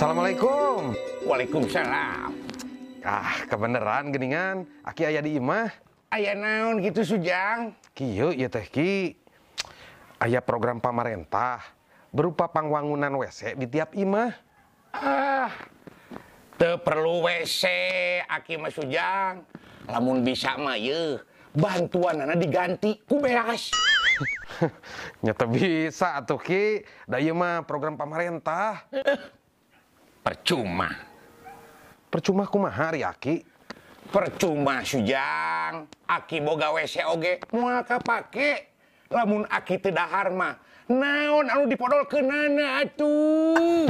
Assalamualaikum. Waalaikumsalam. Ah, kebeneran geningan. Aki aya di imah. Aya naon gitu Sujang? Kieu ieu teh Ki. Aya program pamarentah berupa pangwangunan WC di tiap imah. Ah, teu perlu WC Aki mah Sujang. Lamun bisa mah yeuh, bantuanana diganti ku beas. Nya teu bisa atuh Ki, da ieu mah program pamarentah. Percuma. Percuma kumaha ari Aki? Percuma Sujang, Aki boga WC oge moal kapake. Lamun Aki teu dahar mah naon anu dipodolkeunana atuh.